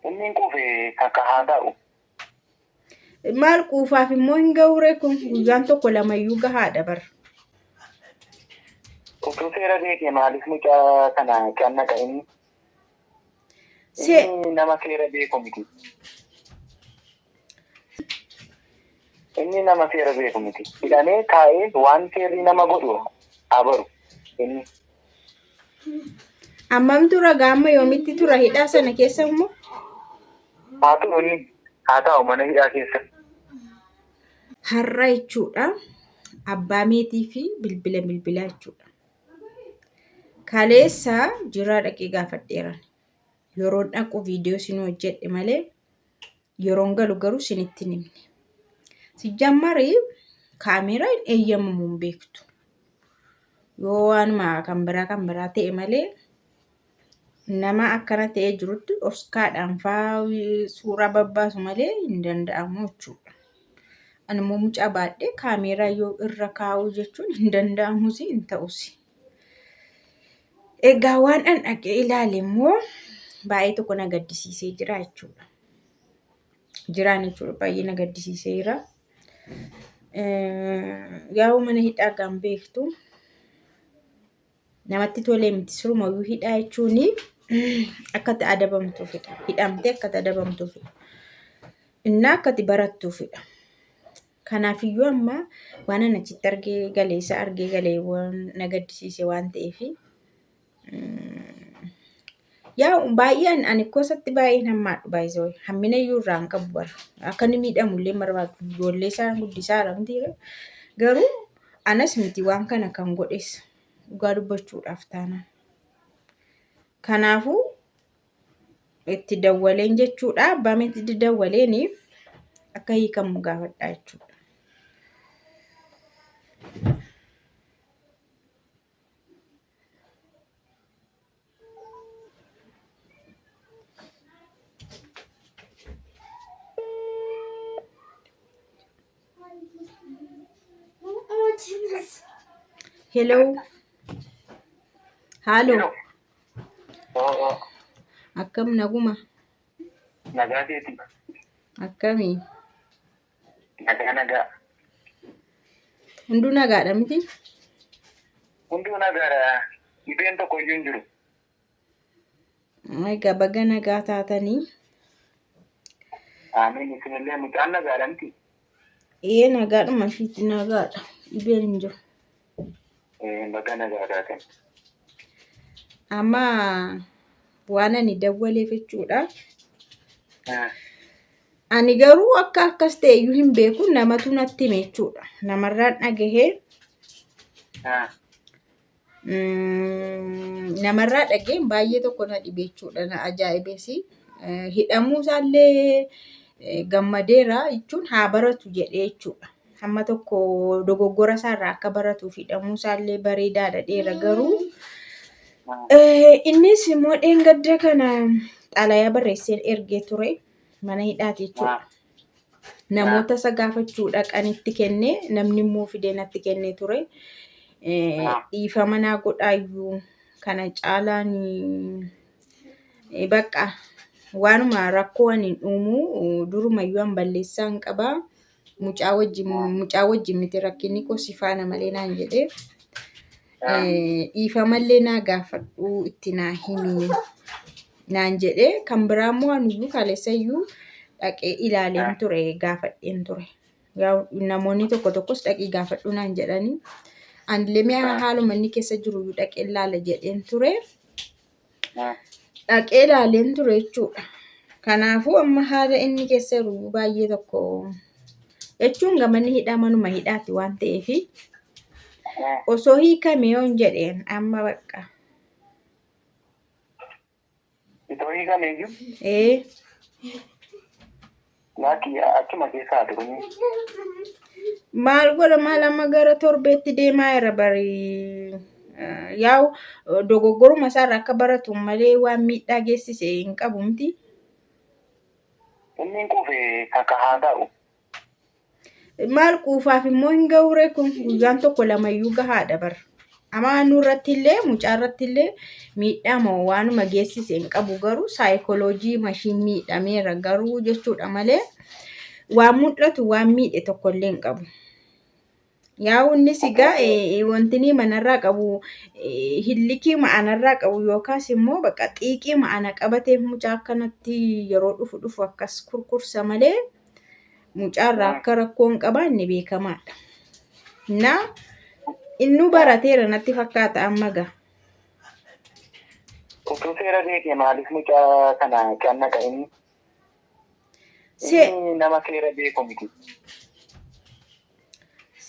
Inni hin quufe takka haa ta'u. Maal quufaaf immoo hin ga'uuree kun guyyaan tokko lamayyuu gahaadha bar. Utuu seera beekee maaliif mucaa kana cannaqa inni? Se Inni nama seera beeku miti. Inni nama seera beeku miti. Hidhamee taa'ee waan seerri nama godhu haa baru. Inni Ammam tura gaamma yoomitti tura hidhaa sana keessa immoo? Haa turu inni haa taa'u mana hidhaa keessa. Har'a jechuudha abbaa meetii fi bilbila bilbilaa jechuudha. Kaleessa jiraa dhaqee gaafadheeran. Yeroon dhaqu viidiyoo isin hojjedhe malee yeroon galu garuu isinitti hin himne. Sijjammari kaameeraa hin eeyyamamu hin beektu. Yoo waanuma kan biraa kan biraa ta'e malee nama akkana ta'ee jirutti dhoskaadhaan faa suuraa babbaasu malee hin danda'amu jechuudha. Ani immoo mucaa baadhee kaameeraa yoo irra kaa'uu jechuun hin danda'amus hin ta'us. Egaa waan an dhaqee ilaale immoo baay'ee tokko na gaddisiisee jira jechuudha. Jiraan jechuudha baay'ee na gaddisiisee jira. Yaa'u mana hidhaa gaan beektu namatti tolee miti sirumayyuu hidhaa jechuun akka itti adabamtuufidha. Hidhamtee akka itti adabamtuufidha. Innaa akka itti barattuufidha. Kanaafiyyuu amma waan ani achitti argee galee isa argee galee waan na gaddisiise waan ta'eef yaa baay'een ani kosatti baay'een hammaadhu baay'isoo hammina iyyuu irraa hin qabu bara akka inni miidhamu illee hin barbaadu ijoollee isaa guddisaa jira miti garuu anas miti waan kana kan godhes dhugaa dubbachuudhaaf taanaan. Kanaafuu itti dawwaleen jechuudha. Abbaa meetitti dawwaleen akka hiikamu gaafadhaa jechuudha. Hello. Halo. Hello. Oo, oo. Akkam naguma? Nagaa keeti. Akkami? Nagaa nagaa. Hunduu nagaadha miti? Hunduu nagaadha. Dhibeen tokko iyyuu hin jiru. Egaa baga nagaa taatanii. Aamiin isinillee mucaan nagaadha miti. Ee nagaadhuma ishiitti nagaadha. Dhibeen hin jiru. Baga nagaa taatan. Amma waan ani dawwaleef jechuudha. Ani garuu akka akkas ta'e iyyuu hin beeku namatu natti hime jechuudha. Namarraan dhagahee namarraa dhageen baay'ee tokko na dhibe jechuudha. Na ajaa'ibes. Hidhamuu isaallee gammadeera jechuun haa baratu jedhee jechuudha. Hamma tokko dogoggora isaarraa akka baratuuf hidhamuu isaallee bareedaadha dheera garuu innis immoo dheengadda kana xalayaa barreesseen ergee ture mana hidhaati jechuudha. Namoota isa gaafachuu dhaqanitti kennee namni immoo fidee natti kennee ture. Dhiifama naa godhaayyuu kana caalaan bakka waanuma rakkoo ani hin uumu durumayyuu an balleessaa hin qabaa. Mucaa wajjin mucaa wajjin miti rakkinni koo si faana malee naan jedhee. Dhiifamallee naa gaafadhu itti naa himi naan jedhee kan biraa immoo anuyyuu kaleessayyuu dhaqee ilaaleen ture gaafadheen ture. Namoonni tokko tokkos dhaqii gaafadhu naan jedhanii anillee mi'a haaluma inni keessa jiruyyuu dhaqee ilaala jedheen ture. Dhaqee ilaaleen ture jechuudha. Kanaafuu amma haala inni keessa jiru baay'ee tokko jechuun gamanni hidhaa manuma hidhaati waan ta'eef osoo hiikame yoon jedheen amma bakka. Itoo hiikame iyyuu Ee Laakki achuma keessa haa turuu. Maal godha maal amma gara torbeetti deemaa jira bari yaa'u dogoggoruma isaarra akka baratu malee waan miidhaa geessise hin qabu miti. Inni hin quufe takka haa ta'u. Maal quufaaf immoo hin ga'uuree kun guyyaan tokko lamayyuu gahaadha bar. Amaanuu irratti illee mucaa irratti illee miidhama waanuma geessise hin qabu garuu saayikooloojii mashii miidhameera garuu jechuudha malee waan mul'atu waan miidhe tokko illee hin qabu. Yaa'u innis egaa wanti inni manarraa qabu hillikii ma'anarraa qabu yookaas immoo bakka xiiqii ma'ana qabateef mucaa akkanatti yeroo dhufu dhufu akkas kurkursa malee mucaarraa akka rakkoo hin qabaanne beekamaadha. Na innuu barateera natti fakkaata amma gaa. Utuu seera beekee maaliif mucaa kana cannaqa inni? Inni nama seera beeku miti.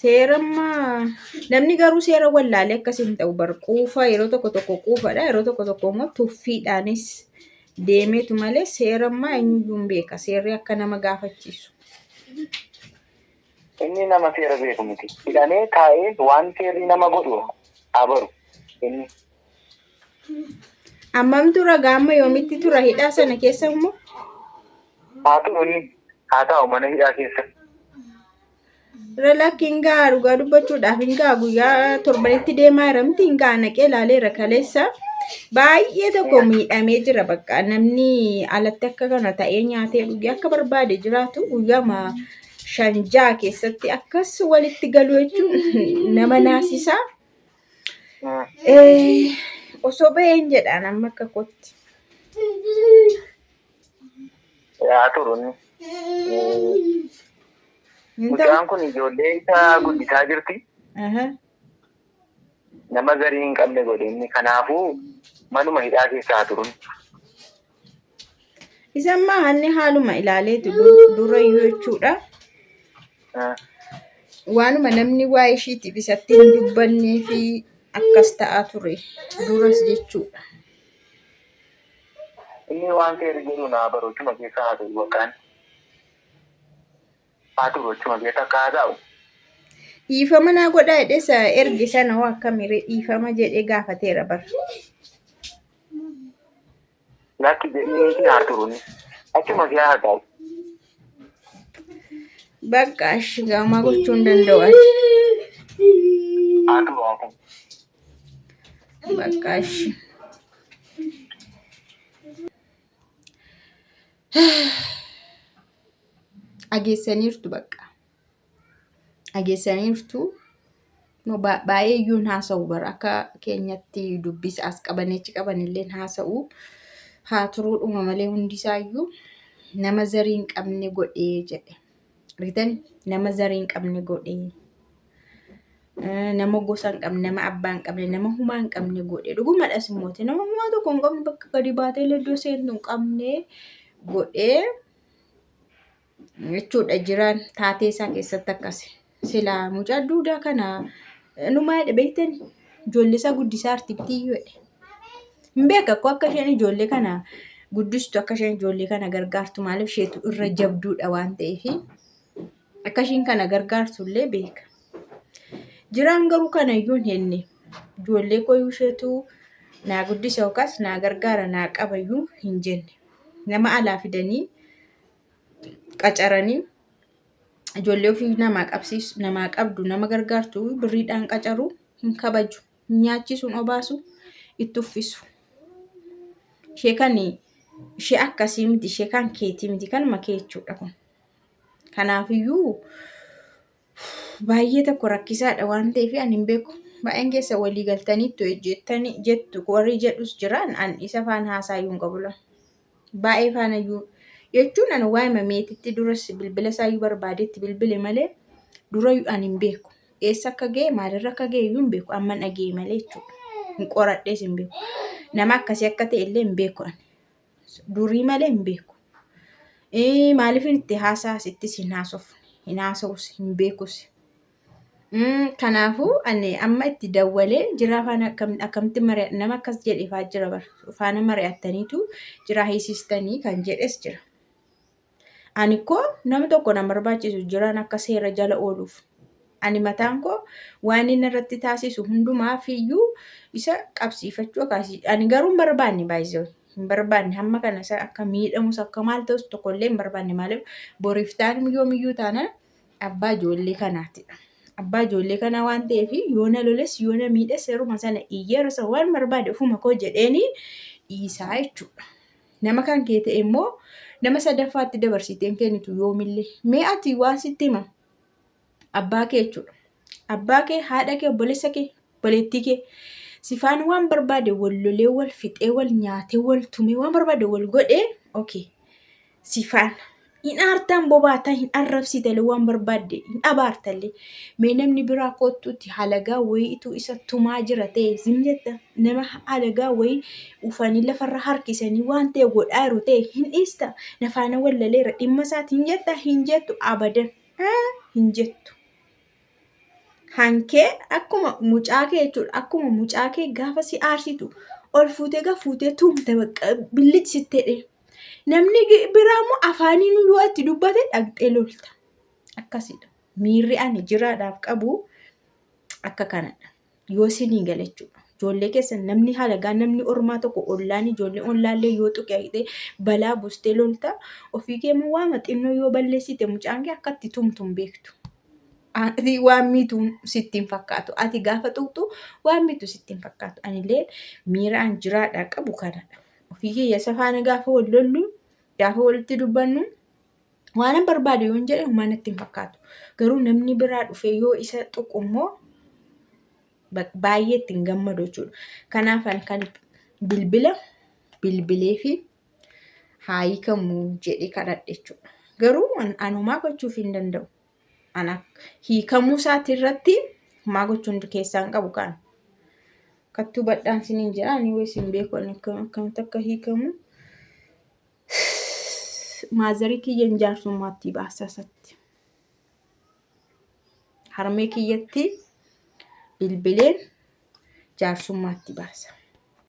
Seerammaa namni garuu seera wallaalee akkas hin ta'u bar quufa yeroo tokko tokko quufadha yeroo tokko tokko immoo tuffiidhaanis deemeetu malee seerammaa eenyuyyuu hin beeka seerri akka nama gaafachiisu. Inni nama seera beeku miti. Hidhamee taa'ee waan seerri nama godhu haa baru inni. Ammam tura gaamma yoomitti tura hidhaa sana keessa immoo? Haa turu inni. Haa taa'u mana hidhaa keessa. Lakki hin ga'a dhugaa dubbachuudhaaf hin ga'a guyyaa torbanitti deemaa jira miti hin ga'a naqee ilaaleera kaleessa. Baay'ee tokko miidhamee jira bakka namni alatti akka kana ta'ee nyaatee dhugee akka barbaade jiraatu guyyaama 5-6 keessatti akkas walitti galu jechuun nama naasisa. Osoo baheen jedhaan amma akka kootti. Haa turu inni. Hin ta'u. Mucaan kun ijoollee isaa guddisaa jirti. Nama zarii hin qabne godhe inni. Kanaafuu manuma hidhaa keessa haa turu. Isa ammaa hanni haaluma ilaaleetu durayyuu jechuudha. Waanuma namni waa'ee ishiitiif isatti hin dubbannee fi akkas ta'aa ture duras jechuudha. Inni waan seerri jedhu naa baru achuma keessa haa turu bakkaan. Haa turu achuma keessa akka haa taa'u. Dhiifama naa godhaa jedhee isa erge sana hoo akkamiree dhiifama jedhee gaafateera bara. Lakki jedhiniiti haa turu inni. Achuma keessa haa taa'u. Bakka ashi gaamaa gochuu hin danda'u ati. Haa turu haa turu. Bakka ashi. Dhageessaniirtu bakka. Dhageessaniirtu. No, baay'ee iyyuu hin haasa'u bara akka keenyatti dubbisa as qaban achi qaban illee hin haasa'u. Haa turuudhuma malee hundisaayyuu nama zarii hin qabne godhee jedhe. Argitanii nama zarii hin qabne godhee. Nama gosa hin qabne, nama abbaa hin qabne, nama humaa hin qabne godhe. Dhugumadhas immooti nama humaa tokko hin qabne bakka gadi baatee illee iddoo seentu hin qabne godhee jechuudha jiraan taatee isaa keessatti akkasi. Silaa mucaa duudaa kana numaa jedhe beektani ijoollee isaa guddisaa artibtiyyuu jedhe. Hin beeka akkoo akka isheen ijoollee kana guddistu akka isheen ijoollee kana gargaartu maaliif isheetu irra jabduudha waan ta'eef akka isheen kana gargaartu illee beeka. Jiraan garuu kana iyyuu hin henne ijoollee koyyuu isheetu naa guddisa yookaas naa gargaara naa qaba iyyuu hin jenne. Nama alaa fidanii qacaranii ijoollee ofii namaa qabsiisu namaa qabdu nama gargaartu birriidhaan qacaru hin kabaju hin nyaachisu hin obaasu itti uffisu. Ishee kan ishee akkasii miti ishee kan keetii miti kanuma kee jechuudha kun. Kanaafiyyuu baay'ee tokko rakkisaadha waan ta'eef ani hin beeku. Baay'een keessa walii galtaniittu jettanii jettu warri jedhus jira an isa faana haasaayyuu hin qabu laa. Baay'ee faana iyyuu jechuun ani waa'ima meetitti duras bilbila isaayyuu barbaadetti bilbile malee dura ani hin beeku. Eessa akka ga'e maalirra akka ga'e iyyuu hin beeku amma dhaga'e malee jechuudha. Hin qoradhees hin beeku. Nama akkasii akka ta'e illee hin beeku ani. Durii malee hin beeku. Maaliif itti haasaas ittis hin haasofne hin haasa'us hin beekus. Kanaafuu ani amma itti dawwalee jira faana akkamitti nama akkas jedhe faa jira bar faana mari'attaniitu jira hiisistanii kan jedhes jira. Ani koo nama tokko na barbaachisu jiraan akka seera jala ooluuf. Ani mataan koo waan inni irratti taasisu hundumaaf iyyuu isa qabsiifachuu akaasii ani garuu hin barbaanne baay'isee hin barbaanne hamma kana isa akka miidhamus akka maal ta'us tokkollee hin barbaanne maaliif boriif ta'an yoomiyyuu taanaan abbaa ijoollee kanaatidha. Abbaa ijoollee kanaa waan ta'eef yoo na loles yoo na miidhes yeruma sana iyyee yeroo sana waan barbaade ofuma koo jedheeni dhiisaa jechuudha. Nama kan kee ta'e immoo nama sadaffaatti dabarsitee hin kennitu yoomillee. Mee ati waan sitti hima abbaa kee jechuudha. Abbaa kee, haadha kee, obboleessa kee, obboleettii kee sifaan waan barbaade wal lolee wal fixee wal nyaatee wal tumee waan barbaade wal godhee okay. Sifaan hin aartaan bobaataa hin arrabsitalee waan barbaadde hin abaartallee mee namni biraa kottuutti halagaa wayiitu isa tumaa jira ta'e zim jetta nama halagaa wayii ufanii lafarra harkisanii waan ta'e godhaa jiru ta'e hin dhiista nafaana wallaleera dhimma isaati hin jetta hin jettu abadan hin jettu. Hankee akkuma mucaa kee jechuudha akkuma mucaa kee gaafa si aarsitu ol fuutee gad fuutee tumte bakka billichi sitti hidhee. Namni biraa immoo afaaniin yoo itti dubbate dhaqxee lolta. Akkasidha. Miirri ani jiraadhaaf qabu akka kanadha. Yoo isinii gala jechuudha. Ijoollee keessan namni halagaa namni ormaa tokko ollaan ijoollee ollaallee yoo tuqe haqxee balaa buustee lolta. Ofii kee immoo waama xinnoo yoo balleessite mucaan kee akka itti tumtu hin beektu. Ati waan miitu sitti hin fakkaatu. Ati gaafa tuqxu waan miitu sitti hin fakkaatu. Anillee miira an jiraadhaa qabu kanadha. Ofii kiyya isa faana gaafa wal lollu gaafa walitti dubbannu waanan barbaade yoon jedhe homaa natti hin fakkaatu. Garuu namni biraa dhufee yoo isa tuqu immoo baay'ee itti hin gammadu jechuudha. Kanaaf ani kan bilbila bilbilee fi haa hiikamu jedhee kadhadhe jechuudha. Garuu an homaa gochuuf hin danda'u. Ana hiikamuu isaati irratti homaa gochuun keessaa hin qabu kaan. Kattuu badhaan siniin jedha ani wayi sin beeku ani akkamitti akka hiikamu. Maazarii kiyyan jaarsummaatti baasa isatti. Harmee kiyyatti bilbileen jaarsummaatti baasa.